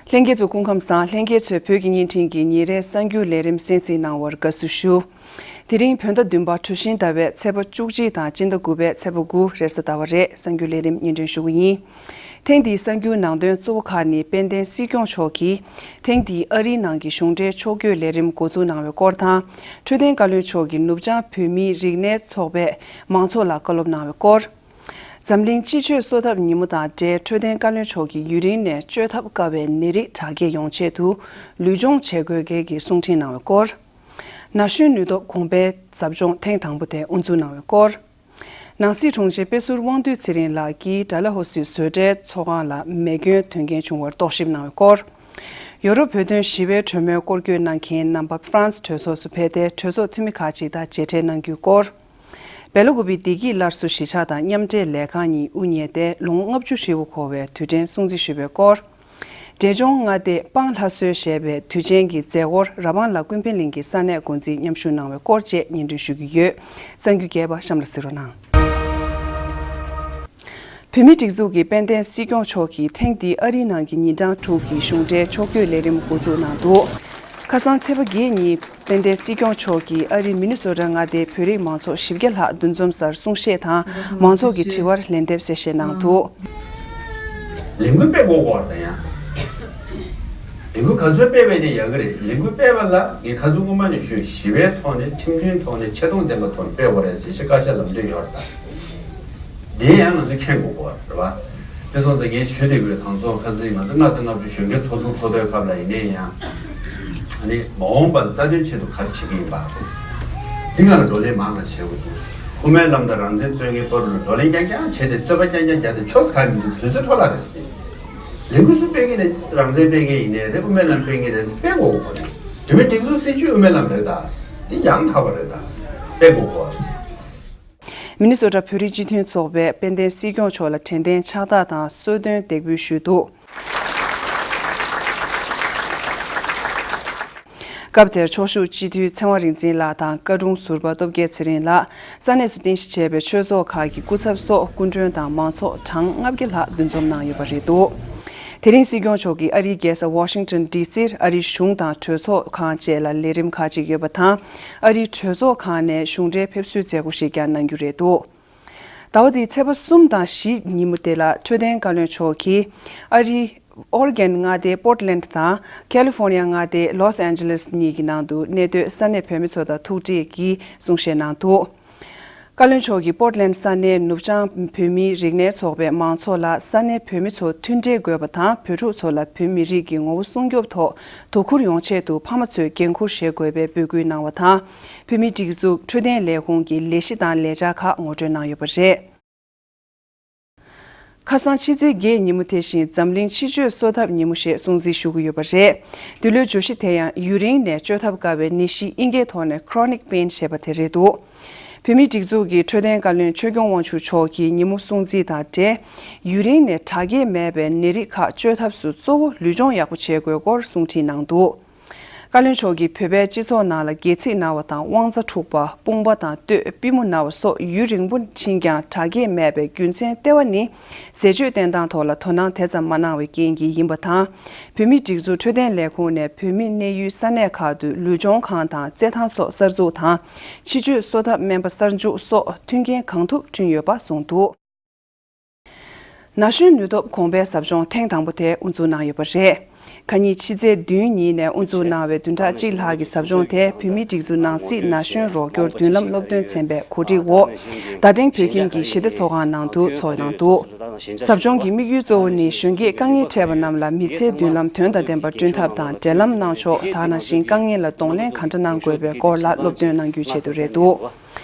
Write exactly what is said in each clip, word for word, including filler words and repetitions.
ལྷན་རྒྱས་ཚོ་སྐུ་ཁམས་བཟང་། ལྷན་རྒྱས་ཚོས་བོད་ཀྱི་བརྙན་འཕྲིན་གྱི་ཉིན་རེའི་གསར་འགྱུར་ལས་རིམ་གསན་གཟིགས་གནང་བར་དགའ་བསུ་ཞུ། དེ་རིང་བོད་ཟླ་བདུན་པ་གྲུ་བཞིན་ཟླ་བའི་ཚེས་པ་བཅུ་གཅིག་དང་སྤྱི་ཟླ་དགུ་པའི་ཚེས་པ་དགུ་རེས་གཟའ་ཟླ་བ་རེད། གསར་འགྱུར་ལས་རིམ་སྙན་སྒྲོན་ཞུ་གི་ཡིན། ཐེངས་འདིའི་གསར་འགྱུར་ནང་དོན་གཙོ་བོ་ཁག་ནི་དཔལ་ལྡན་སྲིད་སྐྱོང་མཆོག་གིས་ཐེངས་འདིའི་ཨ་རིའི་ནང་གི་གཞུང་འབྲེལ་ཕྱོགས་བསྐྱོད་ལས་རིམ་འགོ་འཛུགས་གནང་བའི་སྐོར་དང་། འཕྲོད་བསྟེན་བཀའ་བློན་མཆོག་གིས་ནུབ་བྱང་བོད་མིའི་རིག་གནས་ཚོགས་པས་མང་ཚོགས་ལ་བཀའ་སློབ་གནང་བའི་སྐོར། འཛམ་གླིང་སྤྱི་སྤྱོད་གསོ་ཐབས་ཉིན་མོ་དང་འབྲེལ་འཕྲོད་བསྟེན་བཀའ་བློན་མཆོག་གིས་ཡུན་རིང་ནས་བཅོས་ཐབས་དཀའ་བའི་ནད་རིགས་དྲག་སྐྱེད་ཡོང་ཆེད་དུ་ལུས་སྦྱོང་བྱེད་དགོས་གལ་གྱི་གསུང་འཕྲིན་གནང་བའི་སྐོར། ན་གཞོན་ནུས་སྟོབས་གོང་སྤེལ་ཟབ་སྦྱོང་ཐེངས་དང་པོ་དེ་དབུ་འཛུགས་གནང་བའི་སྐོར། ནང་སྲིད་དྲུང་ཆེ་དཔེ་ཟུར་དབང་འདུས་ཚེ་རིང་ལགས་ཀྱིས་ཌལ་ཧོ་སི་བཟོ་གྲྭའི་ཚོགས་ཁང་ལ་མེ་སྐྱོན་དོན་རྐྱེན་བྱུང་བར་རྟོག་ཞིབ་གནང་བའི་སྐོར། ཡོ་རོབ་བོད་དོན་ཞི་བའི་གྲོས་མོལ་སྐོར་སྐྱོད་གནང་མཁན་རྣམ་པ་ཧྥ་རན་སི་གྲོས་ཚོགས་སུ་ཕེབས་ཏེ་གྲོས་ཚོགས་འཐུས་མི་ཁག་ཅིག་དང་མཇལ་འཕྲད་གནང་རྒྱུའི་སྐོར། སྦེ་ལ་ཀུ་པའི་བདེ་སྐྱིད་སླར་གསོ་གཞིས་ཆགས་དང་མཉམ་འབྲེལ་ལས་ཁང་གཉིས་དབུ་བརྙེས་ཏེ་ལོ་ངོ་ལྔ་བཅུ་ཧྲིལ་པོ་འཁོར་བའི་དུས་དྲན་སྲུང་བརྩི་ཞུས་པའི་སྐོར། འབྲས་ལྗོངས་མངའ་སྡེ་སྤང་ལྷ་གསོལ་ཞེས་པའི་དུས་ཆེན་གྱི་མཛད་སྒོར་ར་བང་ལ་ཀུན་ཕན་གླིང་གི་ས་གནས་འགོ་འཛིན་མཉམ་ཞུགས་གནང་བའི་སྐོར་བཅས་སྙན་སྒྲོན་ཞུ་གི་ཡོད། གསར་འགྱུར་རྒྱས་པ་གཤམ་ལ་གཟིགས་རོགས་གནང་། བོད་མིའི་སྒྲིག་འཛུགས་ཀྱི་དཔལ་ལྡན་སྲིད་སྐྱོང་མཆོག་གིས་ཐེངས་འདིའི་ཨ་རིའི་ནང་གི་ཉིན་གྲངས་དྲུག་གི་གཞུང་འབྲེལ་ཕྱོགས་བསྐྱོད་ལས་རིམ་འགོ་འཛུགས་གནང་འདུག་ཁ་སང་ཚེས་པ་བརྒྱད་ཉིན་དཔལ་ལྡན་སྲིད་སྐྱོང་མཆོག་གིས་ཨ་རིའི་མི་ནི་སོ་ཊ་མངའ་སྡེའི་བོད་རིགས་མང་ཚོགས་བཞི་བརྒྱ་ལྷག་འདུ་འཛོམས་སར་གསུང་བཤད་དང་མང་ཚོགས་ཀྱི་དྲི་བར་ལན་འདེབས་གསལ་བཤད་གནང་འདུག་ལས་འགུལ་སྤེལ་དགོས་ཀྱི་ཡོད་རེད་ད། ཡང་ལས་འགུལ་ག་ཚོད་སྤེལ་བས་ནས་ཡག་གི་རེད། ལས་འགུལ་སྤེལ་བ་ལ་ངས་ཁ་སང་སྔོན་མ་ནས་ཞུས། ཞི་བའི་ཐོག་ནས་ཁྲིམས་མཐུན་ཐོག་ནས་ཆེ་མཐོང་ལྡན་པའི་ཐོག་ནས་སྤེལ་དགོས་རེད་ཟེར་ཞེས་བཀའ་ཤག་ལམ་སྟོན་ཡོད་རེད་ད། དེ་ཡང་ང་ཚོས་མཁྱེན་དགོས་ཀྱི་ཡོད་རེད་པ། དེ་སོང་ཙང་ངས་ཞུ་བདེ་པོའི་དང་ཚོགས་ཁ་སང་ང་ཚོ་ལྔ་དང་ལྔ་བཅུ་གཞོན་སྐྱེས་ཚོགས་འདུ་ཚོགས་དུས་སྐབས་ལ་ཡིན་ནའི་ཡང་། ཨ་ནི་མ་འོངས་པར་རྩ་དོན་ཆེད་དུ་ག་རེ་བྱེད་ཀྱི་ཡིན་པ། འདི་སྒང་ལ་བགྲོ་གླེང་མང་ང་བྱེད་དགོས་འདུག་དབུ་མའི་ལམ་དང་རང་བཙན་རྩོད་མཁན་པོ་ལ་བགྲོ་གླེང་རྐྱང་རྐྱང་བྱས་ཏེ་རྩོད་པ་རྐྱང་རྐྱང་རྒྱག་སྟེ་ཆོས་གང་མི་འདུག་དུས་ཚོད་འཕྲོ་བརླག་རེད་ཟེར། ལས་འགུལ་སུ་སྤེལ་གི་ནས་རང་བཙན་སྤེལ་མཁན་ཡིན་ནའི་རེད། དབུ་མའི་ལམ་སྤེལ་མཁན་རེད། སྤེལ་དགོས་ཀྱི་རེད། བོད་མིའི་སྒྲིག་འཛུགས་སྲིད་བྱུས་དབུ་མའི་ལམ་རེད་ད། འདི་ཡང་དག་པ་རེད་ད། སྤེལ་དགོས་ཀྱི་རེད། མི་ནི་སོ་ཊ་བོད་རིགས་སྤྱི་མཐུན་ཚོགས་པས་དཔལ་ལྡན་སྲིད་སྐྱོང་མཆོག་ལ་དྲན་རྟེན་ཕྱག་རྟགས་དང་གསོལ་སྟོན་འདེགས་འབུལ་ཞུས་འདུག་སྐབས་དེར་ཕྱོགས་བཞུགས་སྤྱི་འཐུས་ཚེ་དབང་རིག་འཛིན་ལགས་དང་བཀའ་དྲུང་ཟུར་པ་སྟོབས་རྒྱལ་ཚེ་རིང་ལགས། ས་གནས་སུ་རྟེན་གཞི་བྱས་པའི་ཆོས་ཚོགས་ཁག་གི་སྐུ་ཚབ་སོགས་སྐུ་མགྲོན་དང་མང་ཚོགས་གྲངས་ལྔ་བརྒྱ་ལྷག་འདུ་འཛོམས་གནང་ཡོད་པ་རེད་འདུག་དེ་རིང་སྲིད་སྐྱོང་མཆོག་གིས་ཨ་རིའི་རྒྱལ་ས་ཝ་ཤིང་ཊོན་ཌི་སིར་ཨ་རིའི་གཞུང་དང་གྲོས་ཚོགས་ཁང་བཅས་ལ་ལས་རིམ་ཁག་ཅིག་ཡོད་པ་དང་། ཨ་རིའི་གྲོས་ཚོགས་ཁང་ནས་གཞུང་འབྲེལ་ཕེབས་བསུའི་མཛད་སྒོ་ཞིག་ཀྱང་གནང་རྒྱུ་རེད་འདུག་ཟླ་བ་འདིའི་ཚེས་པ་གསུམ་དང་བཞི་ཉིན་མོ་དེ་ལ་འཕྲོད་བསྟེན་བཀའ་བློན་མཆོག་གིས་ཨ་རིའི་ཨོར་གན་མངའ་སྡེའི་པོར་ཊི་ལེན་ཌི་དང་ཁ་ལི་ཧྥོར་ནི་ཡ་མངའ་སྡེའི་ལོས་ཨན་ཇེ་ལིས་གཉིས་ཀྱི་ནང་དུ་གནས་སྡོད་ས་གནས་བོད་མི་ཚོ་དང་ཐུག་འཕྲད་ཀྱིས་གསུང་བཤད་གནང་འདུག་བཀའ་བློན་མཆོག་གིས་པོར་ཊི་ལེན་ཌི་ས་གནས་ནུབ་བྱང་བོད་མིའི་རིག་གནས་ཚོགས་པའི་མང་ཚོགས་ལ་ས་གནས་བོད་མི་ཚོ་མཐུན་སྒྲིལ་དགོས་པ་དང་། བོད་ཕྲུག་ཚོ་ལ་བོད་མི་རིགས་ཀྱི་ངོ་བོ་སྲུང་སྐྱོབ་ཐོག་དོ་ཁུར་ཡོང་ཆེད་དུ་ཕ་མ་ཚོས་འགན་འཁུར་བཞེས་དགོས་པའི་འབོད་སྐུལ་གནང་བ་དང་། བོད་མིའི་སྒྲིག་འཛུགས་འཕྲོད་བསྟེན་ལས་ཁུངས་ཀྱི་ལས་གཞི་དང་ལས་འཆར་ཁག་ངོ་སྤྲོད་གནང་ཡོད་པ་རེད། ཁ་སང་ཕྱི་ཚེས་བརྒྱད་ཉིན་མོ་དེ་བཞིན་འཛམ་གླིང་སྤྱི་སྤྱོད་གསོ་ཐབས་ཉིན་མོ་ཞེས་སྲུང་བརྩི་ཞུ་གི་ཡོད་པ་རེད། འདི་ལོའི་བརྗོད་གཞི་དེ་ཡང་ཡུན་རིང་ནས་བཅོས་ཐབས་དཀའ་བའི་ནད་གཞི་ཨིན་སྐད་ཐོག་ནས་Chronic Pain ཞེས་པ་དེ་རེད་འདུག་བོད་མིའི་སྒྲིག་འཛུགས་ཀྱི་འཕྲོད་བསྟེན་བཀའ་བློན་ཆོས་སྐྱོང་དབང་ཕྱུག་མཆོག་གིས་ཉིན་མོ་སྲུང་བརྩི་དང་འབྲེལ། ཡུན་རིང་ནས་དྲག་སྐྱེད་མེད་པའི་ནད་རིགས་ཁག་བཅོས་ཐབས་སུ་གཙོ་བོ་ལུས་སྦྱོང་ཡག་པོ་བྱེད་དགོས་སྐོར་གསུང་འཕྲིན་གནང་འདུག་བཀའ་བློན་མཆོག་གིས་བོད་པའི་སྤྱི་ཚོགས་ནང་ལ་སྒལ་ཚིགས་ན་བ་དང་དབང་རྩ་འཁྲུགས་པ། དཔུང་པ་དང་གཏོད། པུས་མོ་ན་བ་སོགས་ཡུན་རིང་པོ་ཕྱིན་ཀྱང་དྲག་སྐྱེད་མེད་པའི་རྒྱུ་མཚན་ལྟེ་བ་ནི། ཟས་སྤྱོད་བསྟེན་སྟངས་ཐོག་ལ་དོ་སྣང་དེ་ཙམ་མ་གནང་བའི་རྐྱེན་གྱིས་ཡིན་པ་དང་། བོད་མིའི་སྒྲིག་འཛུགས་འཕྲོད་བསྟེན་ལས་ཁུངས་ནས་བོད་མི་གནས་ཡུལ་ས་གནས་ཁག་ཏུ་ལུས་སྦྱོང་ཁང་དང་རྩེད་ཐང་སོགས་གསར་འཛུགས་དང་། སྤྱི་སྤྱོད་གསོ་ཐབས་སྨན་པ་གསར་འཇུག་སོགས་མཐུན་རྐྱེན་གང་ཐུབ་བསྐྲུན་ཡོད་པ་གསུངས་འདུག་ན་གཞོན་ནུས་སྟོབས་གོང་འཕེལ་ཟབ་སྦྱོང་ཐེངས་དང་པོ་དེ་དབུ་འཛུགས་གནང་ཡོད་པ་རེད། ཁ་ཉིན་ཕྱི་ཚེས་བདུན་ཉིན་ནས་དབུ་འཛུགས་གནང་བའི་བདུན་ཕྲག་གཅིག་ལྷག་གི་ཟབ་སྦྱོང་དེ་བོད་མིའི་སྒྲིག་འཛུགས་ནང་སྲིད་ན་གཞོན་རོགས་སྐྱོར་མདུན་ལམ་སློབ་སྟོན་ཚན་པས་གོ་སྒྲིག་འོག་རྡ་སྟེང་བོད་ཁྱིམ་གྱི་གཞི་བདེ་ཚོགས་ཁང་ནང་དུ་ཚོགས་གནང་འདུག་ཟབ་སྦྱོང་གི་དམིགས་ཡུལ་གཙོ་བོ་ནི་གཞོན་སྐྱེས་དཀའ་ངལ་འཕྲད་པ་རྣམས་ལ་མི་ཚེའི་མདུན་ལམ་དོན་དང་ལྡན་པ་བསྐྲུན་ཐབས་དང་འབྲེལ་ལམ་གནང་ཕྱོགས། ད་ནང་བཞིན་དཀའ་ངལ་ལ་གདོང་ལེན་ག་འདྲ་གནང་དགོས་པའི་སྐོར་ལ་སློབ་སྟོན་གནང་རྒྱུའི་ཆེད་དུ་རེད་འདུག་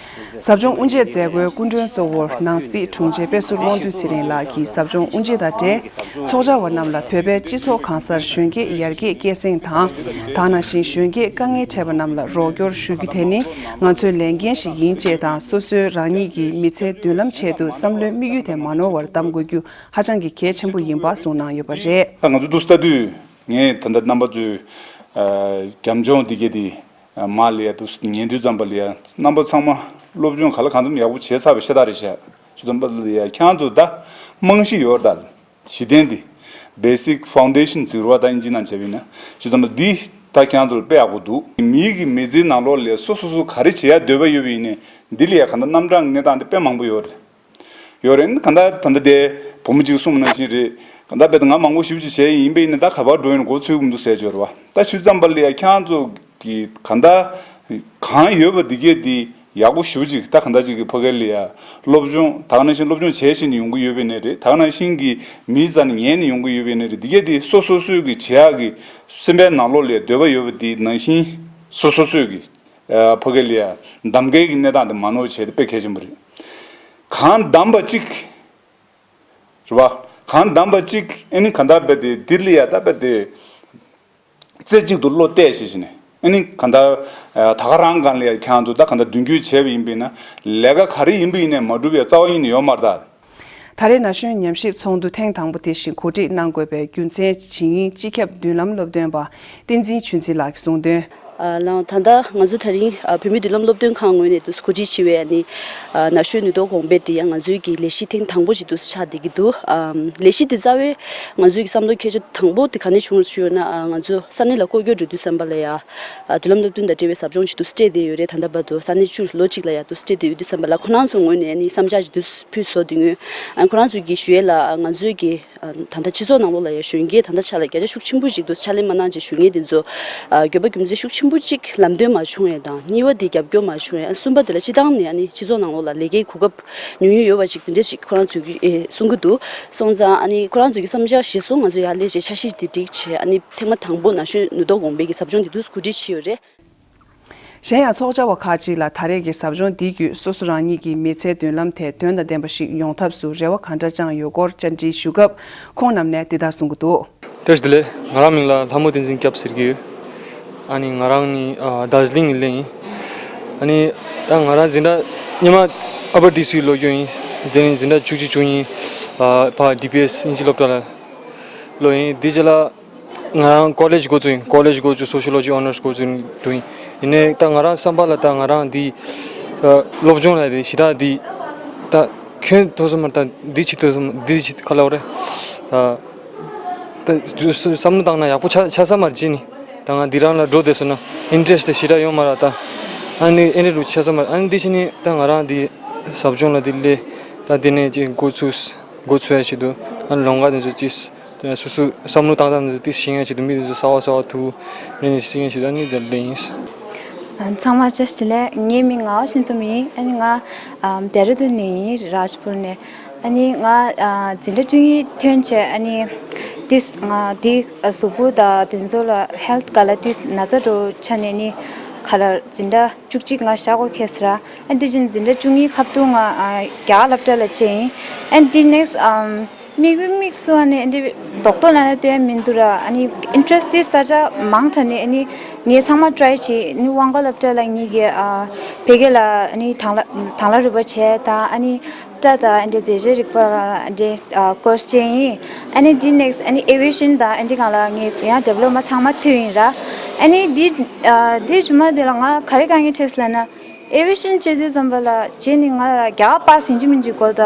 ཟབ་སྦྱོང་དབུ་འབྱེད་མཛད་སྒོའི་སྐུ་མགྲོན་གཙོ་བོར་ནང་སྲིད་དྲུང་ཆེ་དཔེ་ཟུར་དབང་འདུས་ཚེ་རིང་ལགས་ཀྱིས་ཟབ་སྦྱོང་དབུ་འབྱེད་དང་འབྲེལ། ཚོགས་བཅར་བ་རྣམས་ལ་བོད་པའི་སྤྱི་ཚོགས་གང་སར་གཞོན་སྐྱེས་ཡར་རྒྱས་སྐྱེད་སྲིང་དང་། ད་ནང་བཞིན་གཞོན་སྐྱེས་དཀའ་ངལ་འཕྲད་པ་རྣམས་ལ་རོགས་སྐྱོར་ཞུ་རྒྱུ་དེ་ནི་ང་ཚོའི་ལས་འགན་ཞིག་ཡིན་ཅེས་དང་། སོ་སོའི་རང་ཉིད་ཀྱི་མི་ཚེའི་མདུན་ལམ་ཆེད་དུ་བསམ་བློའི་དམིགས་ཡུལ་དེ་མ་ནོར་བར་གདམ་དགོས་རྒྱུ་ཧ་ཅང་གི་གལ་ཆེན་པོ་ཡིན་པ་གསུངས་གནང་ཡོད་པ་རེད། ད་ང་ཚོ་འདུག་ལྟ་དུས་ངས་ད་ལྟ་རྣམ་པ་ཚོའི་རྒྱབ་ལྗོངས་འདི་གས་དེ། མ་ལ་ཡ་དུ་ཉན་དུས་ཙམ་པ་ལ་ཡ་རྣམ་པ་ཚང་མ་སློབ་སྦྱོང་ག་ལ་གང་འཚམ་ཡག་པོ་བྱས་ཚར་བའི་ཤ་སྟག་རེད་ཤག་ཅི་ཙམ་པ་ལ་ཡ་ཁྱང་དུ་ད་རྨང་གཞི་ཡོད་ད་གཞི་རྟེན་འདི་ Basic Foundation ཟེར་བ་ད་ཨིན་ཇི་ནང་བྱས་པ་ཡིན་ན་ཅི་ཙམ་པ་འདི་ད་ཁྱེད་རང་ཚོ་ལ་དཔེ་ཡག་པོ་འདུག་མིའི་གི་མི་ཚེའི་ནང་ལོགས་ལ་སོ་སོ་སོ་ག་རེ་བྱེད་ཡ་འདོད་པ་ཡོད་པ་ཡིན་ནའི་འདི་ལ་ཡ་ག་འདྲ་རྣམ་གྲངས་གནས་སྟངས་དེ་དཔེ་མང་པོ་ཡོད་རེད། ཡོད་རེད། གང་ལྟར་ད་ལྟ་དེ་བུ་མོ་གཅིག་གསུངས་པ་ནང་བཞིན་རེད། གང་ལྟར་དཔེ་ད་ང་མང་པོ་ཞེ་པོ་ཅིག་བྱས་ཡིན་པ་ཡིན་ན་ད་ག་པར་འགྲོ་ཡིན་འགོ་ཚུགས་ཀྱི་མི་འདུག་ཟེར་གྱི་ཡོད་རེད་བ། ད་ཆུ་ཙམ་པ་ལ་ཡ་ཁྱེད་རང་ཚོ་གི་གང་ལྟར་གང་ཡོད་པ་འདི་གས་འདི་ཡག་པོ་ཞེ་པོ་ཅིག་ད་གང་ལྟར་ཅིག་གི་ཕ་གི་ལ་ཡ་སློབ་སྦྱོང་ད་ག་ནང་བཞིན་སློབ་སྦྱོང་བྱས་བྱས་ནས་ཡོང་གི་ཡོད་པ་ནས་རེད། ད་ག་ནང་བཞིན་གི་མིའི་རྩ་ནས་ཉན་ནས་ཡོང་གི་ཡོད་པ་ནས་རེད། འདི་གས་འདི་སོ་སོ་སོའི་གི་བྱེད་ཡག་གི་སེམས་པའི་ནང་ལོགས་ལ་ཡ་འདོད་པ་ཡོད་པ་འདི་ནང་བཞིན་སོ་སོ་སོའི་གི་ཨ་ཕ་གི་ལ་ཡ་གདམ་གའི་གི་གནས་སྟངས་དེ་མ་ནོར་བྱས་ཏེ་དཔེ་གལ་ཆེན་པོ་རེད། གང་གདམ་པ་གཅིག་རེད་བ། གང་གདམ་པ་གཅིག་ཨེ་ནི་ག་འདྲ་དཔེ་དེ་འདི་ལ་ཡ་ད་དཔེ་དེ་རྩེ་གཅིག་ཏུ་བློ་གཏད་བྱས་བྱས་ནས་ཨེ་ནི་ག་འདྲ་ཨ་ད་ག་རང་སྒང་ལ་ཡ་ཁྱེད་རང་ཚོ་ད་ག་འདྲ་མདུན་སྐྱོད་བྱས་པ་ཡིན་པས་ན་ལས་ཀ་ག་རེ་ཡིན་པ་ཡིན་ནའི་མ་འགྲུབ་པའི་རྩ་བ་ཉིད་ནས་ཡོད་མ་རེད་ད། ད་རེས་ན་གཞོན་ཉམས་ཞིབ་ཚོགས་འདུ་ཐེངས་དང་པོ་དེ་བཞིན་གོ་སྒྲིག་གནང་དགོས་པའི་རྒྱུ་མཚན་ཇི་ཡིན་སྤྱི་ཁྱབ་མདུན་ལམ་སློབ་སྟོན་པ་བསྟན་འཛིན་ཆོས་འཛིན་ལགས་ཀྱིས་གསུངས་དོན། ཨ་ལགས། ད་ལྟ་ང་ཚོ་ད་རིང་ཨ་བོད་མིའི་མདུན་ལམ་སློབ་སྟོན་ཁང་ངོས་ནས་དུ་གོ་སྒྲིག་བྱས་པའི་ཨ་ནི་ཨ་ན་གཞོན་ནུས་ཐོག་གོང་འཕེལ་དེ་ཡང་ང་ཚོའི་གི་ལས་གཞི་ཐེངས་དང་པོ་ཞིག་ཏུ་ཆགས་བསྡད་ཀྱི་འདུག་ཨམ་ལས་གཞི་དེ་རྩ་བའི་ང་ཚོའི་གི་བསམ་བློ་འཁྱེར་ཕྱོགས་དང་པོ་དེ་ག་ནས་བྱུང་བ་ཞུས་ཡོད་ན། ཨ་ང་ཚོ་ས་གནས་ལ་སྐོར་སྐྱོད་འགྲོ་དུས་ཙམ་པ་ལ་ཡ་ཨ་མདུན་ལམ་སློབ་སྟོན་དང་འབྲེལ་བའི་ཟབ་སྦྱོང་ཞིག་ཏུ་སྤྲད་བསྡད་ཡོད་རེད། ད་ལྟ་བར་དུ་ས་གནས་བཅུ་ལོ་གཅིག་ལ་ཡ་ཏུ་སྤྲད་བསྡད་ཡོད་དུས་ཙམ་པ་ལ་ཁོ་རང་ཚོའི་ངོས་ནས་ཨ་ནི་བསམ་འཆར་ཞིག་ཏུ་ཕུལ་སོང་དེ་སྔོན་ཨ་ཁོ་རང་ཚོའི་གི་ཞུ་ཡས་ལ་ཨ་ང་ཚོའི་གི་ཨ་ད་ལྟ་སྤྱི་ཚོགས་ནང་ལོགས་ལ་ཡང་གཞོན་སྐྱེས་ད་ལྟ་ཆ་ལ་བརྒྱ་ཆ་ཤུགས་ཆེན་པོ་ཞིག་ཏུ་ཕྱག་ལས་མ་གནང་བྱས་གཞོན་སྐྱེས་དེ་ཚོ་ཨ་འགྱོད་པ་རྒྱུ་མཚན་ཤུགས་ཆེན་པོ་གཅིག་ལམ་སྟོན་མ་བྱུང་ཡས་དང་། གཉིས་པ་དེ་རྒྱབ་སྐྱོར་མ་བྱུང་ཡས། ཨ་གསུམ་པ་དེ་ལ་སྤྱི་བཏང་ནས་ཨ་ནི་སྤྱི་ཚོགས་ནང་ལོགས་ལ་ལས་ཀའི་གོ་སྐབས་ཉུང་ཉུང་ཡོད་པ་ཅིག་དེ་འདྲ་ཞིག་ཁོ་རང་ཚོས་ཀྱིས་ཨེ་གསུང་གི་འདུག་སོང་ཙང་ཨ་ནི་ཁོ་རང་ཚོས་ཀྱི་བསམ་འཆར་གཞིར་བཟུང་ང་ཚོས་ཡར་སླེབས་བྱས་འཆར་གཞི་དེ་སྒྲིག་བྱས་ཨ་ནི་ཐེངས་མ་དང་པོ་ན་གཞོན་ནུས་ཐོག་གོང་འཕེལ་གྱི་ཟབ་སྦྱོང་དེ་དུས་གོ་སྒྲིག་བྱས་ཡོད་རེད། གཞན་ཡང་ཚོགས་བཅར་བ་ཁག་ཅིག་ལ་ད་རེས་ཀྱི་ཟབ་སྦྱོང་འདི་བརྒྱུད་སོ་སོ་རང་ཉིད་ཀྱི་མི་ཚེའི་མདུན་ལམ་དེ་དོན་དང་ལྡན་པ་ཞིག་ཡོང་ཐབས་སུ་རེ་བ་གང་འདྲ་བཅངས་ཡོད་སྐོར་བཅར་འདྲི་ཞུ་སྐབས་ཁོང་རྣམས་ནས་འདི་ལྟར་གསུང་གི་འདུག། བཀྲ་ཤིས་བདེ་ལེགས། ང་རང་མིང་ལ་ལྷ་མོ་བསྟན་འཛིན་སྐྱབས་ཟེར་གྱི་ཡོད། ཨ་ནི་ང་རང་ནི་ཨ་རྡོ་རྗེ་གླིང་ནས་སླེབས་ཡིན། ཨ་ནི་ད་ང་རང་འཛིན་གྲྭ་སྔོན་མ་ཨ་པར་ཌི་སི་ལོག་རྒྱུ་ཡིན། དེ་ནས་འཛིན་གྲྭ་བཅུ་གཅིག་བཅུ་གཉིས་ཨ་ཕར་ཌི་པི་ཨེས་དབྱིན་ཇི་སློབ་གྲྭ་ལ་སློབ་ཡིན། དེ་རྗེས་ལ་ང་རང་ཀོ་ལེཇ་འགོ་བཙུགས་ཡིན། ཀོ་ལེཇ་འགོ་བཙུགས་སོ་ཤི་ཡོ་ལོ་ཇི་ཨོ་ནར་སི་འགོ་བཙུགས་འགྲོ་ཡིན། ཡིན་ནའི་ད་ང་རང་བསམ་པ་ལ་ད་ང་རང་འདི་ཨ་སློབ་སྦྱོང་ལ་རེད་ཞེ་དྲག་འདི་ད་ཁྱོན་ཐོག་སོང་མ་ད་འདི་བྱེད་ཐུབ་སོང་འདི་བྱེད་ག་ལབ་རེད། ཨ་ད་བསམ་བློ་བཏང་ན་ཡག་པོ་ཆགས་ཆགས་ས་མ་རེད་ཅེས་ནི། ད་ང་འདི་རང་ལ་འགྲོ་བསྡད་སོང་ན་ཨིན་ཊ་རེ་སི་ཊི་ཞེ་དྲག་ཡོད་མ་རེད་ད། ཨ་ནི་ཨེ་འདྲ་འདྲ་ཆགས་ས་མ་རེད། ཨ་ནི་འདི་བྱས་ནས་ད་ང་རང་འདི་ཟབ་སྦྱོང་ལ་འདི་སླེབས། ད་འདི་ནས་ཅིག་འགོ་ཚུགས་འགོ་ཚུགས་ཡ་ཆེད་དུ་ཨ་ནི་ལམ་ཁ་འདི་ཚོ་ཅིག་སོ་སོའི་བསམ་བློ་བཏང་སྟངས་འདི་ཏིག་ཤེས་ཡ་ཆེད་དུ་མི་འདི་ཚོ་གསར་པ་གསར་པ་ཐུག་ནས་ཤེས་ཡ་ཆེད་དུ་ཨ་ནི་འདིར་སླེབས་ཡིན། ཚང་མ་བཀྲ་ཤིས་བདེ་ལེགས། ངའི་མིང་ངག་དབང་ཤིང་འཛོམས་ཡིན། ཨ་ནི་ང་ཨ་ལྡེ་ར་ལྡུན་ནས་ཡིན། རཱཇ་པུར་ནས། ཨ་ནི་ང་ཨ་འཛིན་གྲྭ་བཅུ་གཉིས་ཐོན་བྱས་ཨ་ནི་ཏིས་ང་འདི་གཟུགས་པོ་དང་དེ་ཚོ་ལ་ཧེལ་ཐི་ག་ལ་ཏིས་ན་ཚ་འགྲོ་ཆ་ནས་ནི་ག་ལ་འཛིན་གྲྭ་བཅུ་གཅིག་ང་བཞག་དགོས་ཁེལ་སོང་ར། ཨ་འདི་བཞིན་འཛིན་གྲྭ་བཅུ་གཉིས་ཁ་ཐུག་ང་ཨ་རྒྱ་གར་སློབ་གྲྭ་ལ་བཅར་ཡིན། ཨ་འདི་ནེག་སི་ཨམ་དམིགས་ཡུལ་དམིགས་སུ་ཨ་ནི་ཨ་འདི་རྡོག་རྡོག་ལ་ན་སྟོན་མི་འདུག་ར། ཨ་ནི་ཨིན་ཊ་རེ་སི་ཊི་ས་ཆ་མང་དྲགས་ནས་ཨ་ནི་ངས་ཚང་མ་ཊ་རའི་བྱས། ཨ་ནི་དབང་གར་སློབ་གྲྭ་ལ་ངེད་ཀྱི་ཨ་བོད་སྐད་ལ་ཨ་ནི་དང་བླངས་དང་བླངས་རིག་པ་བྱས་དང་ཨ་ནི་སྒྲ་དང་ཨ་འདྲ་རྫས་སྦྱོར་རིག་པ་ཨ་འདྲ་ཨ་ཀོར་སི་བྱས་ཡིན། ཨ་ནི་འདི་ནེག་སི་ཨ་ནི་ཨེ་བི་ཡེ་ཤན་དང་ཨ་འདྲ་སྒང་ལ་ངས་ཡང་ཌི་བི་ལོབ་མ་ཚང་མ་ཐོན་ཡིན་ར། ཨ་ནི་འདི་ཨ་འདི་རྗེས་མ་དེ་ལ་ང་ག་རེ་དཀའ་ངལ་འཕྲད་སོང་ལབ་ན། ཨེ་བི་ཡེ་ཤན་བྱེད་དུས་ཙམ་པ་ལ་རྗེས་ནི་ང་ལ་རྒྱ་གར་པཱ་སི་ཡིན་གཅིག་མིན་གཅིག་དགོས་ད།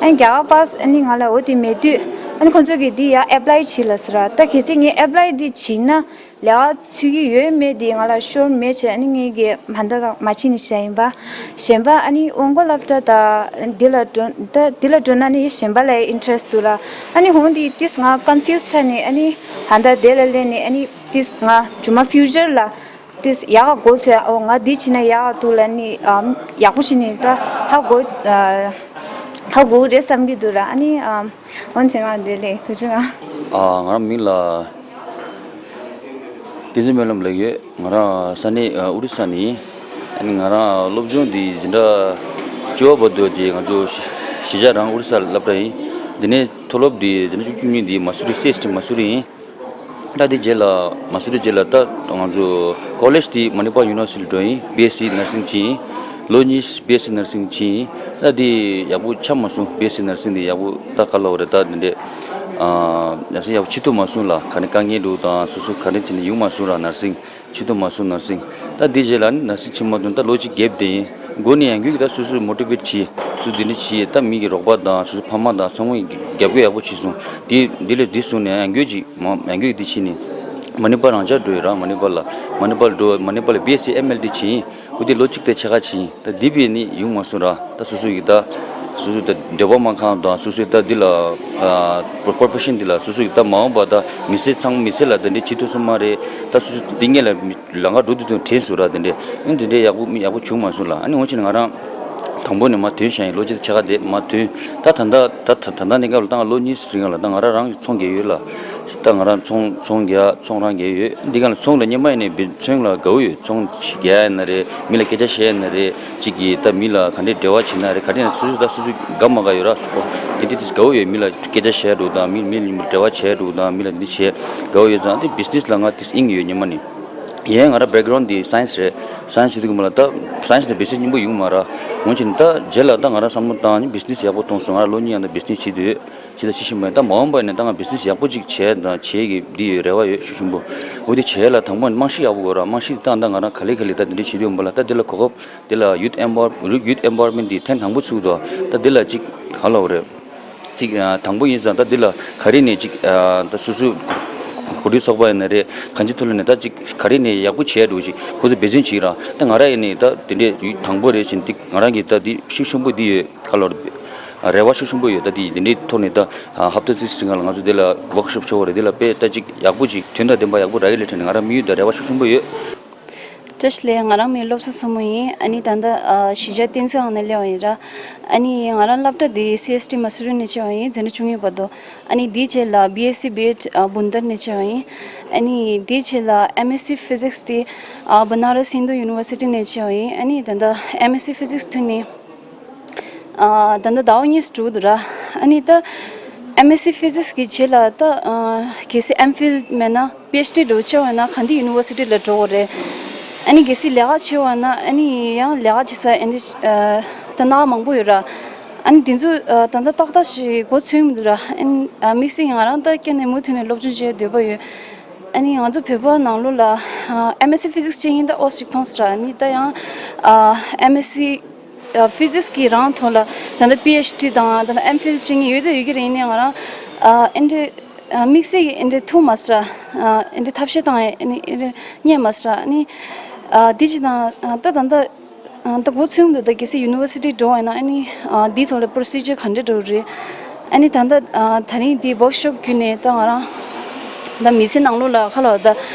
ཨ་ནི་རྒྱ་གར་པཱ་སི་ཨ་ནི་ང་ལ་འོ་དེ་མེད་དུས་ཨ་ནི་ཁོང་ཚོ་གིས་འདི་ཡར་ཨེབ་ལའི་བྱེད་ལབ་ཟེར་ར། ད་གལ་སྲིད་ངས་ཨེབ་ལའི་འདི་བྱེད་ན་ལས་ཀ་ཚུད་ཀྱི་ཡོད་མེད་དེ་ང་ལ་ཤོར་མེད་བྱས། ཨ་ནི་ངས་ཀྱི་མ་འདའ་དང་མ་ཕྱིན་ནས་བྱས་ཡིན་པ། གཞན་པ་ཨ་ནི་དབང་གར་སློབ་གྲྭ་དང་འདི་ལ་འགྲོ་ད་འདི་ལ་འགྲོ་ན་ནི་གཞན་པ་ལ་ཨིན་ཊ་རེ་སི་འདུག་ལ། ཨ་ནི་འོ་འདི་ཏིས་ང་ཀོན་ཕིའུ་སི་ཆགས་ནས་ཨ་ནི་ཧ་ད་དེ་ལ་སླེབས་ནས་ཨ་ནི་ཏིས་ང་རྗེས་མ་ཕིའུ་ཅར་ལ། དེ་ཡག་ག་གོ་ཚོད། ཨོ་ང་འདི་བྱས་ན་ཡག་ག་འདུག་ལབ་ནི་ཨམ་ཡག་པོ་བྱས་ནི་ད་ཧ་གོ་ཨ་ཧ་གོ་རེད་བསམ་གྱི་འདུག་ར། ཨ་ནི་ཨམ་འོན་ཆེ་ང་འདི་ལས་ཐུགས་རྗེ་གནང་། ཨ་ང་རང་མིང་ལ་བསྟན་འཛིན་སྨོན་ལམ་ལབ་ཡོད། ང་རང་ས་གནས་ཨ་ཨོ་རི་ས་ནས་ཡིན། ཨ་ནི་ང་རང་སློབ་སྦྱོང་འདི་འཛིན་གྲྭ་བཅུ་པ་བར་དུ་དེ་ང་ཚོ་གཞིས་ཆགས་རང་ཨོ་རི་ས་སློབ་གྲྭ་ཡིན། འདི་ནས་མཐོ་སློབ་འདི་འཛིན་གྲྭ་བཅུ་གཉིས་འདི་མ་སུ་རི་སི་ཊི་མ་སུ་རི་ཡིན། ད་དེ་རྗེས་ལ་མ་སུ་རི་རྗེས་ལ་ད་ང་ཚོ་ཀོ་ལེཇ་དེ་མ་ནི་པ་ཡུ་ནི་ཝར་སི་ཊི་འགྲོ་ཡིན། བི་ཨེས་སི་ནར་སིང་བྱས་ཡིན། ལོ་གཉིས་བི་ཨེས་སི་ནར་སིང་བྱས་ཡིན། ད་དེ་ཡག་པོ་ཆགས་མ་སོང་། བི་ཨེས་སི་ནར་སིང་དེ་ཡག་པོ་ད་ག་ལབ་རེད། ད་དེ་འདྲས་ཨ་ཡག་སེ་ཡག་པོ་བྱེད་ཐུབ་མ་སོང་ལ། ག་ནས་དཀའ་ངལ་འདུག་དང་སོ་སོ་ག་ནས་བྱས་ནས་ཡོང་མ་སོང་ར། ནར་སིང་བྱེད་ཐུབ་མ་སོང་། ནར་སིང་ད་དེ་རྗེས་ལ་ནི་ནར་སིང་བྱེད་མ་ཐུབ། ད་ལོ་གཅིག་གེབ་བསྡད་ཡིན། འགོ་ནས་ཡང་སྐྱར་གྱི་ད་སོ་སོ་མོ་ཊི་ཝེ་ཊི་བྱས། སོ་སོ་འདི་འདྲ་བྱས། ད་མི་གི་རོགས་པ་དང་སོ་སོ་ཕ་མ་དང་ཚང་མ་རྒྱབ་སྐྱོར་ཡག་པོ་བྱས་སོང་། དེ་འདི་ལས་འདི་སོང་ནས་ཡང་སྐྱར་ཅིག་མ་ཡང་སྐྱར་གྱི་འདི་བྱས་ནས་མ་ཎི་པ་རང་འཇགས་འགྲོ་ཡོད་ར། མ་ཎི་པ་ལ་མ་ཎི་པ་ལ་འགྲོ། མ་ཎི་པ་ལ་བི་ཨེས་སི་ཨེམ་ཨེལ་ཌི་བྱས་ཡིན། འོ་དེ་ལོ་གཅིག་དང་ཕྱེད་ཀ་བྱས་ཡིན། ད་འདི་བས་ནི་ཡོང་མ་སོང་ར། ད་སོ་སོ་ཡི་ད་སོ་སོ་ད་འབྲེལ་བ་མ་ཁང་དང་སོ་སོའི་ད་འདི་ལ་པོ་རོ་ཕེ་ཤན་འདི་ལ་སོ་སོ་ཡི་ད་མ་འོངས་པ་ད་མི་ཚེ་ཚང་མི་ཚེ་ལ་དེ་འདྲའི་བྱེད་ཐུབ་སོང་མ་རེད། ད་སོ་སོ་དེ་སྔོན་ལ་ལམ་ཁ་འགྲོ་དུས་དུས་དྲན་སོང་ར། དེ་འདྲའི་ཨ་ནི་དེ་འདྲའི་ཡག་པོ་མི་ཡག་པོ་བྱུང་མ་སོང་ལ། ཨ་ནི་འོན་ཀྱང་ང་རང་དང་པོ་ནས་མར་ཐོན་བཞག་ཡིན། ལོ་གཅིག་དང་ཕྱེད་ཀ་དེ་མར་ཐོན། ད་ད་ལྟ་ད་ད་ད་ལྟ་གནས་སྐབས་ལ་ད་ང་ལོ་གཉིས་རིང་ལ་ད་ང་རང་རང་ཚོང་རྒྱག་ཡོད་ལ། ད་ང་རང་ཚོང་ཚོང་རྒྱག་ཚོང་རང་རྒྱག་ཡོད། འདི་ག་ལ་ཚོང་ལ་སྔོན་མ་ཡིན་ནས་བི་ཚོང་ལ་དགའ་བོ་ཡོད། ཚོང་ཞིག་རྒྱག་ཡིན་ན་རེད། མི་ལ་སྐད་ཆ་བཤད་ཡིན་ན་རེད། གཅིག་གིས་ད་མི་ལ་ག་འདྲའི་འབྲེལ་བ་བྱེད་ན་རེད། ག་འདྲའི་ན་སོ་སོ་ད་སོ་སོ་དགའ་མ་དགའ་ཡོད་ར། སོ་སོ་དེ་འདྲའི་དེ་དགའ་བོ་ཡོད། མི་ལ་སྐད་ཆ་བཤད་འགྲོ་དང་མི་མི་ལ་འབྲེལ་བ་བྱས་འགྲོ་དང་མི་ལ་འདི་བྱས་དགའ་བོ་ཡོད་ཙང་དེ་བི་ཛི་ནེ་སི་ལ་ང་དེ་དབྱིངས་ཡོད་སྔོན་མ་ནས། ཡིན་ང་རང་བེག་གྷ་རའུན་ཌི་དེ་སའེན་སི་རེད། སའེན་སི་བྱེད་དུས་ཀྱི་མ་ལ་ད་སའེན་སི་ནས་བི་ཛི་ནེ་སི་སྙིང་པོ་ཡོང་མ་ར། འོན་ཀྱང་ད་རྗེས་ལ་ད་ང་རང་བསམ་བློ་བཏང་ནས་བི་ཛི་ནེ་སི་ཡག་པོ་གཏོང་སོང་། ང་རང་ལོ་གཉིས་ཡང་ད་བི་ཛི་ནེ་སི་བྱེད་དུས་ཇི་ལྟར་ཤེས་བཞིན་པ་ཡིན། ད་མ་འོངས་པ་ནས་ད་ང་བི་ཛི་ནེ་སི་ཡག་པོ་ཅིག་བྱས་དང་བྱེད་ཀྱི་འདི་ཡོད་རེ་བ་ཡོད་ཤུགས་ཆེན་པོ། འོ་དེ་བྱས་ལ་དང་པོ་རྨང་གཞི་ཡག་པོ་དགོས་ར། རྨང་གཞི་དེ་ད་ད་ང་རང་ག་ལེ་ག་ལེ་ད་འདི་འདྲ་བྱེད་དུས་ཡོང་པ་ལ་ད་འདི་ལ་གོ་སྐབས་འདི་ལ་ཡུ་ཐི་ཨེམ་པ་ཝར་ཡུ་ཐི་ཨེམ་པ་ཝར་མེན་ཊི་འདི་ཐེངས་དང་པོ་ཚུགས་འདུག་ད་འདི་ལ་ཅིག་ག་ལབ་དགོས་རེད། ཅིག་དང་པོ་ཡིན་ཙང་ད་འདི་ལ་ག་རེ་ནས་ཅིག་ད་སོ་སོའི་གོ་སྒྲིག་ཚོགས་པ་ཡིན་ན་རེད། གང་ཅི་ཐུབ་ལ་ནས་ད་ཅིག་ག་རེ་ནས་ཡག་པོ་བྱས་འགྲོ་ཅིག་ཁོ་ཚོ་འབད་བརྩོན་བྱེད་ར། ད་ང་རང་ཡིན་ནས་ད་དེ་འདྲའི་ཡུ་དང་པོ་རེད་ཅིང་འདི་ང་རང་གི་ད་འདི་ཤུགས་ཆེན་པོ་འདི་ཡོད། ག་ལོར་རེ་བ་ཤུགས་ཆེན་པོ་ཡོད། ད་འདི་འདི་འདྲའི་ཐོག་ནས་ད་ཧབ་ཏ་གཅིག་རིང་ལ་ང་ཚོ་འདི་ལ་ཝོག་ཤོབ་ཆོག་རེད། འདི་ལ་དཔེ་ད་ཅིག་ཡག་པོ་ཅིག་དོན་དང་ལྡན་པ་ཡག་པོ་རག་གི་ལས་ཁྲིད་ནས་ང་རང་དམིགས་ཡུལ་དང་རེ་བ་ཤུགས་ཆེན་པོ་ཡོད། བཀྲ་ཤིས་བདེ་ལེགས། ང་རང་མིང་བློ་བཟང་མཚོ་མོ་ཡིན། ཨ་ནི་ད་ལྟ་ཨ་གཞིས་ཆགས་བསྟན་འཛིན་ཁང་ནས་སླེབས་པ་ཡིན་ར། ཨ་ནི་ང་རང་སློབ་གྲྭ་འདི་སི་ཨེས་ཊི་མ་སུ་རི་ནས་བྱས་པ་ཡིན། འཛིན་གྲྭ་བཅུ་གཉིས་བར་དུ། ཨ་ནི་དེའི་རྗེས་ལ་བི་ཨེས་སི་བི་ཨེཌ་ཨ་བུན་དར་ནས་བྱས་པ་ཡིན། ཨ་ནི་དེའི་རྗེས་ལ་ཨེམ་ཨེས་སི་ཕི་ཛིག་སི་དེ་ཨ་བ་ན་ར་སི་ཧིན་དུ་ཡུ་ནི་ཝར་སི་ཊི་ནས་བྱས་པ་ཡིན། ཨ་ནི་ད་ལྟ་ཨེམ་ཨེས་སི་ཕི་ཛིག་སི་ཐོན་ནས་ཨ་ད་ལྟ་ཟླ་བ་གཉིས་འགྲོ་གི་འདུག་ར། ཨ་ནི་ད་ཨེམ་ཨེས་སི་ཕི་ཛིག་སི་གི་རྗེས་ལ་ད་ཨ་གལ་སྲིད་ཨེམ་ཕིལ་མེད་ན་པི་ཨེཆ་ཌི་འགྲོ་བྱས་པ་ན་ག་འདི་ཡུ་ནི་ཝར་སི་ཊི་ལ་འགྲོ་དགོས་རེད། ཨ་ནི་གལ་སྲིད་ལས་ཀ་བྱས་པ་ན་ཨ་ནི་ཡང་ལས་ཀ་བྱེད་ས་ཨ་འདི་ཨ་ད་ནང་མང་པོ་ཡོད་ར། ཨ་ནི་དེ་ཚོ་ཨ་ད་ལྟ་ཏག་ཏག་ཞིག་མགོ་ཚོས་མི་འདུག་ར། ཨ་ནི་ཨ་དམིགས་བསལ་ང་རང་ད་སྐྱེ་ནས་མུ་མཐུད་ནས་སློབ་སྦྱོང་བྱེད་འདོད་པ་ཡོད། ཨ་ནི་ང་ཚོ་བོད་པ་ནང་ལོགས་ལ་ཨ་ཨེམ་ཨེས་སི་ཕི་ཛིག་སི་བྱེད་མཁན་ད་ཨོ་ཞིག་མཐོང་སོང་ར། ཨ་ནི་ད་ཡང་ཨ་ཨེམ་ཨེས་སི་ཨ་ཕི་ཛིག་སི་གི་རང་ཐོག་ལ་ད་ལྟ་པི་ཨེཆ་ཌི་དང་ད་ལྟ་ཨེམ་ཕིལ་བྱེད་མཁན་ཡོད་ད་ཡོད་ཀྱི་རེད། ཡིན་ནའི་ང་རང་ཨ་ཨེ་འདྲའི་ཨ་དམིགས་བསལ་གྱི་ཨེ་འདྲའི་ཐུག་མ་སོང་ར། ཨ་ཨེ་འདྲའི་ཐབས་ཤེས་བཏང་ཡ་ཨ་ནི་ཨེ་འདྲའི་རྙེད་མ་སོང་ར། ཨ་ནི་ཨ་འདི་ཅི་དང་ཨ་ད་ད་ལྟ་ཨ་ད་གོ་ཚོད་འདུག་ད་གལ་སྲིད་ཡུ་ནི་ཝར་སི་ཊི་འགྲོ་བ་ཡིན་ན་ཨ་ནི་ཨ་འདིའི་ཐོག་ལ་པོ་རོ་སི་ཇར་ག་འདྲ་འགྲོ་རེད། ཨ་ནི་ད་ལྟ་ཨ་ད་རིང་འདི་ཝོག་ཤོབ་བརྒྱུད་ནས་ད་ང་རང་ད་མི་ཚེ་ནང་ལོགས་ལ་ཁ་ལོ་ད་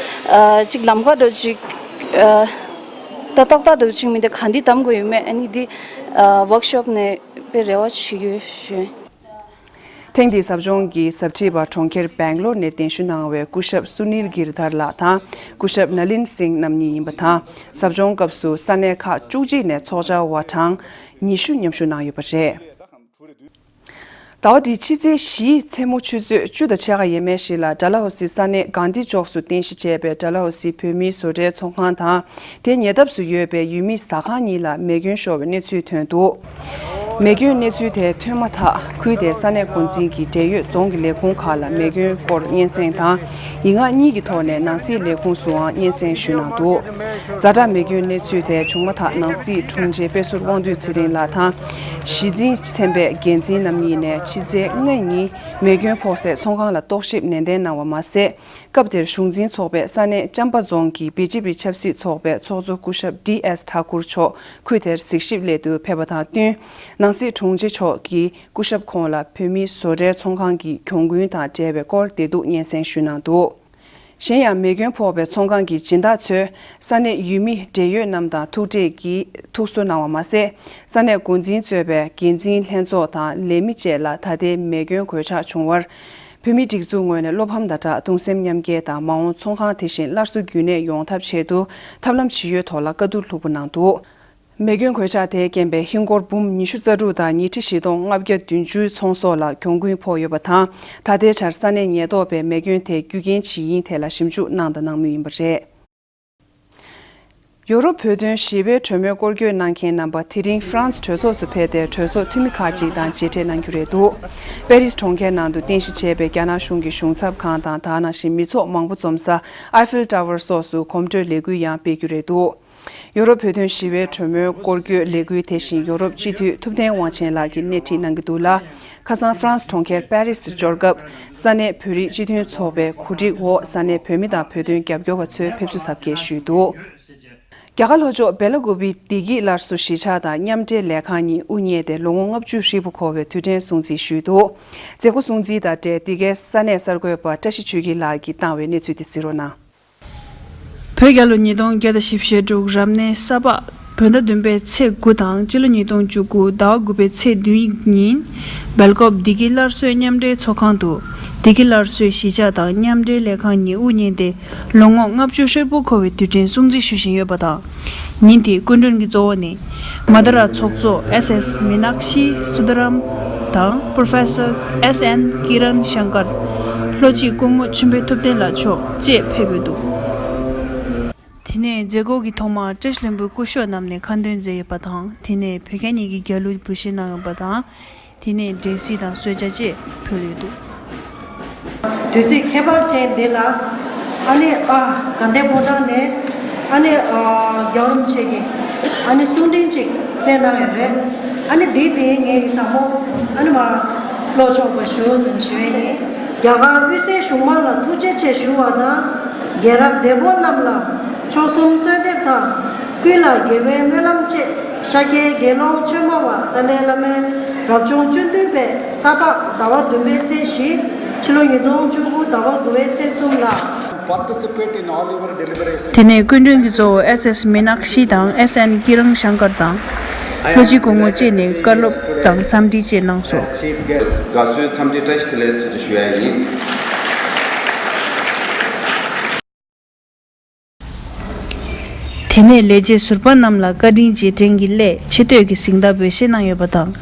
ཨ་ཅིག་ལམ་ཁ་འགྲོ་ཅིག་ཨ་ད་ཏག་ཏག་འགྲོ་ཅིག་མི་འདི་ག་འདི་གདམ་དགོས་ཡོད་མེད། ཨ་ནི་འདི་ཨ་ཝོག་ཤོབ་ནས་དཔེ་རེ་བ་བྱེད་ཀྱི་ཡོད་ཞུ། ཐེངས་འདིའི་ཟབ་སྦྱོང་གི་ཟབ་ཁྲིད་པ་གྲོང་ཁྱེར་སྦེང་ལོར་ནས་གདན་ཞུ་གནང་བའི་སྐུ་ཞབས་སུ་ནིལ་གིར་དྷར་ལགས་དང་སྐུ་ཞབས་ན་ལིན་སིང་རྣམ་གཉིས་ཡིན་པ་དང་། ཟབ་སྦྱོང་སྐབས་སུ་ས་གནས་ཁག་བཅུ་གཅིག་ནས་ཚོགས་བཅར་བ་གྲངས་ཉི་ཤུ་མཉམ་ཞུགས་གནང་ཡོད་པ་རེད། ཟླ་བ་འདིའི་ཕྱི་ཚེས་བཞིའི་མཚན་མོ་ཆུ་ཚོད་བཅུ་དང་ཕྱེད་ཀ་ཡས་མས་ཤིག་ལ་ཌལ་ཧོ་སི་ས་གནས་གྷན་དྷི་ཅོག་སུ་རྟེན་གཞི་བྱས་པའི་ཌལ་ཧོ་སི་བོད་མིའི་བཟོ་གྲྭའི་ཚོང་ཁང་དང་། དེའི་ཉེ་འདབས་སུ་ཡོད་པའི་ཡུལ་མིའི་ཟ་ཁང་གཉིས་ལ་མེ་སྐྱོན་ཤོར་བའི་གནས་ཚུལ་ཐོན་འདུག་མེ་སྐྱོན་གནས་ཚུལ་དེ་ཐོན་མ་ཐག་ཁུལ་དེའི་ས་གནས་འགོ་འཛིན་གྱིས་འབྲེལ་ཡོད་རྫོང་གི་ལས་ཁུངས་ཁག་ལ་མེ་སྐྱོན་སྐོར་སྙན་སེང་དང་། ཡིག་ངག་གཉིས་ཀྱི་ཐོག་ནས་ནང་སྲིད་ལས་ཁུངས་སུའང་སྙན་སེང་ཞུས་གནང་འདུག་ཛ་དྲག་མེ་སྐྱོན་གནས་ཚུལ་དེ་བྱུང་མ་ཐག་ནང་སྲིད་དྲུང་ཆེ་དཔེ་ཟུར་དབང་འདུས་ཚེ་རིང་ལགས་དང་། གཞི་འཛིན་ཚན་པའི་འགན་འཛིན་རྣམ་གཉིས་ནས་ཕྱི་ཚེས་ལྔ་ཉིན་མེ་སྐྱོན་ཕོག་སའི་ཚོང་ཁང་ལ་རྟོག་ཞིབ་ནན་ཏན་གནང་བ་མ་ཟད། སྐབས་དེར་གཞུང་འཛིན་ཚོགས་པས་ས་གནས་ཅམ་པ་རྫོང་གི་བི་ཇེ་པི་ཆབ་སྲིད་ཚོགས་པའི་ཚོགས་གཙོ་སྐུ་ཞབས་ཌི་ཨེས་ཐཱ་ཀུར་མཆོག་ཁུལ་དེར་གཟིགས་ཞིབ་སླད་དུ་ཕེབས་པ་དང་བསྟུན། ནང་སྲིད་དྲུང་ཆེ་མཆོག་གིས་སྐུ་ཞབས་ཁོང་ལ་བོད་མིའི་བཟོ་གྲྭའི་ཚོང་ཁང་གི་གྱོང་གུན་དང་འབྲེལ་བའི་སྐོར་བདེ་སྡུག་སྙན་སེང་ཞུས་གནང་འདུག་གཞན་ཡང་མེ་སྐྱོན་ཕོག་པའི་ཚོང་ཁང་གི་སྦྱིན་བདག་ཚོས་ས་གནས་ཡུལ་མི་འབྲེལ་ཡོད་རྣམས་དང་ཐུག་འཕྲད་ཀྱིས་ཐུགས་གསོ་གནང་བ་མ་ཟད། ས་གནས་འགོ་འཛིན་གཙོས་པའི་འགན་འཛིན་ལྷན་ཚོགས་དང་ལས་མི་བཅས་ལ་ད་ལྟའི་མེ་སྐྱོན་གོད་ཆག་བྱུང་བར། བོད་མིའི་སྒྲིག་འཛུགས་ངོས་ནས་བློ་ཕམ་དང་སྦྲགས་གདུང་སེམས་མཉམ་སྐྱེད་དང་མ་འོངས་ཚོང་ཁང་དེ་བཞིན་སླར་གསོ་རྒྱུན་གནས་ཡོང་ཐབས་ཆེད་དུ་ཐབས་ལམ་ཇི་ཡོད་ཐོག་ལ་བཀའ་བསྡུར་ལྷུག་པོ་གནང་འདུག་མེ་སྐྱོན་གོད་ཆག་དེའི་རྐྱེན་པས་ཧིན་སྒོར་འབུམ་ཉི་ཤུ་རྩ་དྲུག་དང་ཉིས་ཁྲི་བཞི་སྟོང་ལྔ་བརྒྱ་བདུན་ཅུའི་ཚོང་ཟོག་ལ་གྱོང་གུན་ཕོག་ཡོད་པ་དང་། ད་ལྟའི་ཆར་ས་གནས་ཉེན་རྟོག་པས་མེ་སྐྱོན་དེ་རྒྱུ་རྐྱེན་ཇི་ཡིན་ཐད་ལ་ཞིབ་འཇུག་གནང་དང་གནང་མུས་ཡིན་པ་རེད། ཡོ་རོབ་བོད་དོན་ཞི་བའི་གྲོས་མོལ་སྐོར་སྐྱོད་གནང་མཁན་རྣམ་པ་དེ་རིང་ཧྥ་རན་སི་གྲོས་ཚོགས་སུ་ཕེབས་ཏེ་གྲོས་ཚོགས་འཐུས་མི་ཁག་ཅིག་དང་མཇལ་འཕྲད་གནང་རྒྱུ་རེད་འདུག་པེ་རིས་གྲོང་ཁྱེར་ནང་དུ་རྟེན་གཞི་བྱས་པའི་རྒྱ་ནག་གཞུང་གི་གཞུང་ཚབ་ཁང་དང་དེ་ནང་བཞིན་མི་ཚོགས་མང་པོ་འཛོམས་ས་ཨའི་ཧྥིལ་ཊ་ཝར་སོགས་སུ་གོམ་བགྲོད་ལས་འགུལ་ཡང་སྤེལ་རྒྱུ་རེད་འདུག་ཡོ་རོབ་བོད་དོན་ཞི་བའི་གྲོས་མོལ་སྐོར་སྐྱོད་ལས་འགུལ་དེ་བཞིན་ཡོ་རོབ་སྤྱི་འཐུས་ཐུབ་བསྟན་དབང་ཆེན་ལགས་ཀྱིས་སྣེ་ཁྲིད་གནང་གི་འདུག་ལ། ཁ་སང་ཧྥ་རན་སི་གྲོང་ཁྱེར་པེ་རི་སི་འབྱོར་སྐབས་ས་གནས་བོད་རིགས་སྤྱི་མཐུན་ཚོགས་པའི་གོ་སྒྲིག་འོག་ས་གནས་བོད་མི་དང་བོད་དོན་རྒྱབ་སྐྱོར་བ་ཚོས་ཕེབས་བསུ་གཟབ་རྒྱས་ཞུས་འདུག། རྒྱ་གར་ལྷོ་ཕྱོགས་སྦེ་ལ་ཀུ་པེའི་བདེ་སྐྱིད་སླར་གསོ་གཞིས་ཆགས་དང་མཉམ་འབྲེལ་ལས་ཁང་གཉིས་དབུ་བརྙེས་ཏེ་ལོ་ངོ་ལྔ་བཅུ་ཧྲིལ་པོ་འཁོར་བའི་དུས་དྲན་སྲུང་བརྩི་ཞུས་འདུག། མཛད་སྒོ་སྲུང་བརྩི་དང་འབྲེལ་འདི་གའི་ས་གནས་གསར་འགོད་པ་བཀྲ་ཤིས་ཆོས་སྐྱིད་ལགས་ཀྱིས་བཏང་བའི་གནས་ཚུལ་དེ་གཟིགས་རོགས་གནང་། བོད་རྒྱལ་ལོ་ཉིས་སྟོང་བརྒྱ་དང་བཞི་བཅུ་ཞེ་དྲུག་རབ་གནས་ས་ཕག་བོད་ཟླ་བདུན་པའི་ཚེས་དགུ་དང་སྤྱི་ལོ་ཉིས་སྟོང་བཅུ་དགུ་ཟླ་བ་དགུ་པའི་ཚེས་བདུན་ཉིན་སྦེལ་ཀོབ་བདེ་སྐྱིད་སླར་གསོའི་མཉམ་འབྲེལ་ཚོགས་ཁང་དུ་བདེ་སྐྱིད་སླར་གསོའི་གཞིས་ཆགས་དང་མཉམ་འབྲེལ་ལས་ཁང་གཉིས་དབུ་བརྙེས་ཏེ་ལོ་ངོ་ལྔ་བཅུ་ཧྲིལ་པོ་འཁོར་བའི་དུས་དྲན་སྲུང་བརྩི་ཞུ་བཞིན་ཡོད་པ་དང་། ཉིན་དེའི་སྐུ་མགྲོན་གྱི་གཙོ་བོ་ནི་མ་དཱ་ར་ཚོགས་གཙོ་ཨེས་ཨེས་མི་ནག་ཤི་སུ་དྷ་རམ་དང་པྲོ་ཕེ་སར་ཨེས་ཨེན་ཀི་རན་ཤང་ཀར། ལྷོ་སྤྱི་སྐུ་ངོ་ཆོས་འཕེལ་ཐུབ་བསྟན་ལགས་མཆོག་བཅས་ཕེབས་ཡོད་འདུག། དེ་ནས་མཛད་སྒོ་གི་ཐོག་མར་བཀྲ་ཤིས་ལྷུན་པོའི་སྐུ་ཞབས་རྣམས་ནས་ཁ་འདོན་མཛད་ཡོད་པ་དང་། དེ་ནས་བོད་རྒྱ་གཉིས་ཀྱི་རྒྱལ་གླུ་འབུལ་བཞེས་གནང་ཡོད་པ་དང་། དེ་ནས་འབྲས་སིལ་དང་གསོལ་ཇ་བཅས་ཕུལ་ཡོད་འདུག། དུས་ཚིགས་ཁྱད་པར་ཅན་འདི་ལ་ཨ་ནི་ཨ་དགའ་ལྡན་ཕོ་བྲང་ནས་ཨ་ནི་ཨ་རྒྱལ་བ་རིན་པོ་ཆེ་གི་ཨ་ནི་གསུང་འཕྲིན་ཅིག་བསྩལ་གནང་ཡོད་རེད། ཨ་ནི་འདི་དེ་ངའི་དང་པོ་ཨ་ནི་མ་ཀློག་ཆོག་པ་ཞུ་ཟིན་ཞུ་ཡིན། རྒྱ་གར་དབུས་སའི་གཞུང་མང་ལ་ཐུགས་རྗེ་ཆེ་ཞུ་བ་དང་། རྒྱལ་རབས་འདས་པོ་རྣམས་ལ་མཆོག་གསུམ་གསོལ་འདེབས་དང་། ཀུན་ལ་དགེ་བའི་སྨོན་ལམ་བཅས་ཤཱཀྱའི་དགེ་སློང་ཆོས་སྨྲ་བ་ཏཱ་ལའི་བླ་མའི་རབ་བྱུང་བཅུ་བདུན་པའི་ས་ཕག་ཟླ་བ་བདུན་པའི་ཚེས་བཞི། ཕྱི་ལོ་ཉིས་སྟོང་བཅུ་དགུ་ཟླ་བ་དགུ་པའི་ཚེས་གསུམ་ལ། Participate in all your deliberations. དེ་ནས་སྐུ་མགྲོན་གྱི་གཙོ་བོ་ཨེས་ཨེས་མི་ནག་ཤི་དང་ཨེས་ཨེན་ཀི་རང་ཤང་ཀར་དང་། ལྷོ་སྤྱི་སྐུ་ངོ་བཅས་ནས་བཀའ་སློབ་དང་འཚམས་འདྲི་བཅས་གནང་སོང་། Chief guest དགའ་བསུའི་འཚམས་འདྲི་བཀྲ་ཤིས་བདེ་ལེགས་ཟེར་ཞུ་ཡ་ཡིན། དེ་ནས་ལས་བྱེད་ཟུར་པ་རྣམས་ལ་བཀའ་དྲིན་རྗེས་དྲན་གྱི་སླད་ཆེ་བསྟོད་ཀྱི་གཟེངས་རྟགས་འབུལ་བཞེས་གནང་ཡོད་པ་དང་།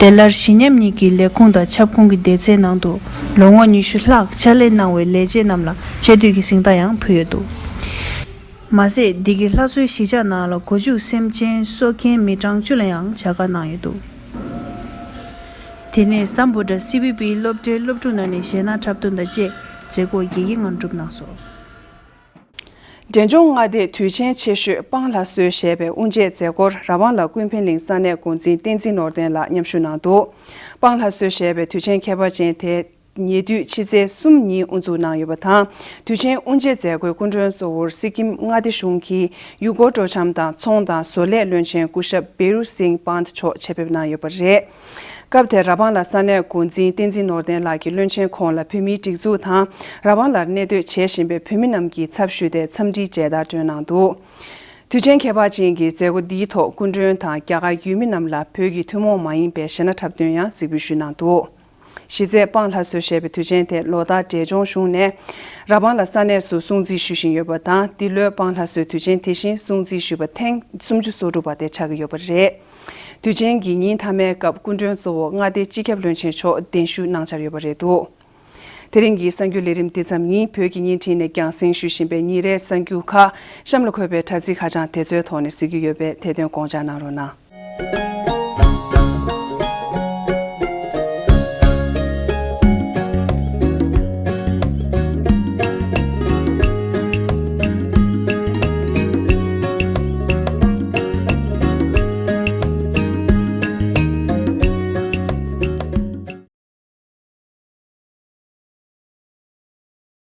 དེ་ལྟར་ཞི་མཉམ་གཉིས་ཀྱི་ལས་ཁུངས་དང་ཁྱབ་ཁོངས་ཀྱི་སྡེ་ཚན་ནང་དུ་ལོ་ངོ་ཉི་ཤུ་ལྷག་ཕྱག་ལས་གནང་བའི་ལས་བྱེད་རྣམས་ལ་ཆེ་བསྟོད་ཀྱི་གཟེངས་རྟགས་ཡང་ཕུལ་ཡོད་འདུག། མ་ཟད་བདེ་སྐྱིད་ལྷ་གསོལ་གཞིས་ཆགས་ནང་ལ་སྒོ་ཕྱུགས་སེམས་ཅན་གསོ་མཁན་མི་གྲངས་བཅུ་ལ་ཡང་བྱ་དགའ་གནང་ཡོད་འདུག། དེ་ནས་སམ་བྷོ་ཊ་སི་བི་པི་སློབ་གྲྭའི་སློབ་ཕྲུག་རྣམས་ནས་གཞས་སྣ་འཁྲབ་སྟོན་དང་བཅས་མཛད་སྒོ་རྒྱལ་ཡིད་ངང་གྲུབ་གནང་སོང་། འབྲས་ལྗོངས་མངའ་སྡེའི་དུས་ཆེན་ཆེ་ཤོས་སྤང་ལྷ་གསོལ་ཞེས་པའི་དབུ་འབྱེད་མཛད་སྒོར་ར་བང་ལ་ཀུན་ཕན་གླིང་ས་གནས་འགོ་འཛིན་བསྟན་འཛིན་ནོར་ལྡན་ལགས་མཉམ་ཞུགས་གནང་འདུག། སྤང་ལྷ་གསོལ་ཞེས་པའི་དུས་ཆེན་ཁྱད་པར་ཅན་དེ་ཉེ་དུས་ཕྱི་ཚེས་གསུམ་ཉིན་དབུ་འཛུགས་གནང་ཡོད་པ་དང་། དུས་ཆེན་དབུ་འབྱེད་མཛད་སྒོའི་སྐུ་མགྲོན་གཙོ་བོར་སི་ཀིམ་མངའ་སྡེ་གཞུང་གི་ཡུལ་སྐོར་སྤྲོ་འཆམ་དང་ཚོང་དང་བཟོ་ལས་བློན་ཆེན་སྐུ་ཞབས་བེ་རུ་སིང་པཱནྟ་མཆོག་ཆེད་ཕེབས་གནང་ཡོད་པ་རེད། སྐབས་དེར་ར་བང་ལ་ས་གནས་འགོ་འཛིན་བསྟན་འཛིན་ནོར་ལྡན་ལགས་ཀྱིས་བློན་ཆེན་ཁོང་ལ་བོད་མིའི་སྒྲིག་འཛུགས་དང་ར་བང་ལར་གནས་སྡོད་བྱེད་བཞིན་པའི་བོད་མི་རྣམས་ཀྱི་ཚབ་ཞུས་ཏེ་འཚམས་འདྲིའི་མཇལ་དར་སྒྲོན་གནང་འདུག། དུས་ཆེན་ཁྱད་པར་ཅན་གྱི་མཛད་སྒོ་འདིའི་ཐོག་སྐུ་མགྲོན་དང་རྒྱ་གར་ཡུལ་མི་རྣམས་ལ་བོད་ཀྱི་ཐུན་མོང་མ་ཡིན་པའི་གཞས་སྣ་འཁྲབ་སྟོན་ཡང་གཟིགས་འབུལ་ཞུས་གནང་འདུག། གཞི་རྩའི་སྤང་ལྷ་གསོལ་ཞེས་པའི་དུས་ཆེན་དེ་ལོ་ལྟར་འབྲས་ལྗོངས་གཞུང་ནས་ར་བང་ལ་ས་གནས་སུ་སྲུང་བརྩི་ཞུ་བཞིན་ཡོད་པ་དང་། འདི་ལོའི་སྤང་ལྷ་གསོལ་དུས་ཆེན་དེ་བཞིན་སྲུང་བརྩི་ཞུས་པ་ཐེངས་སུམ་ཅུ་སོ་དྲུག་པ་དེ་ཆགས་ཀྱི་ཡོད་པ་རེད། དུས་ཆེན་གྱི་ཉིན་མཐའ་མའི་སྐབས་སྐུ་མགྲོན་གཙོ་བོ་མངའ་སྡེའི་སྤྱི་ཁྱབ་བློན་ཆེན་མཆོག་གདན་ཞུ་གནང་འཆར་ཡོད་པ་རེད་འདུག། དེ་རིང་གི་གསར་འགྱུར་ལས་རིམ་འདི་ཙམ་ཡིན། བོད་ཀྱི་བརྙན་འཕྲིན་ནས་རྒྱང་སྲིང་ཞུ་བཞིན་པའི་ཉིན་རེའི་གསར་འགྱུར་ཁག་གཤམ་ལ་འཁོད་པའི་དྲ་ཚིགས་ཁ་བྱང་དེ་ཚོའི་ཐོག་ནས་གཟིགས་རྒྱུ་ཡོད་པས་དེ་དོན་དགོངས་འཇགས་གནང་རོགས་གནང་།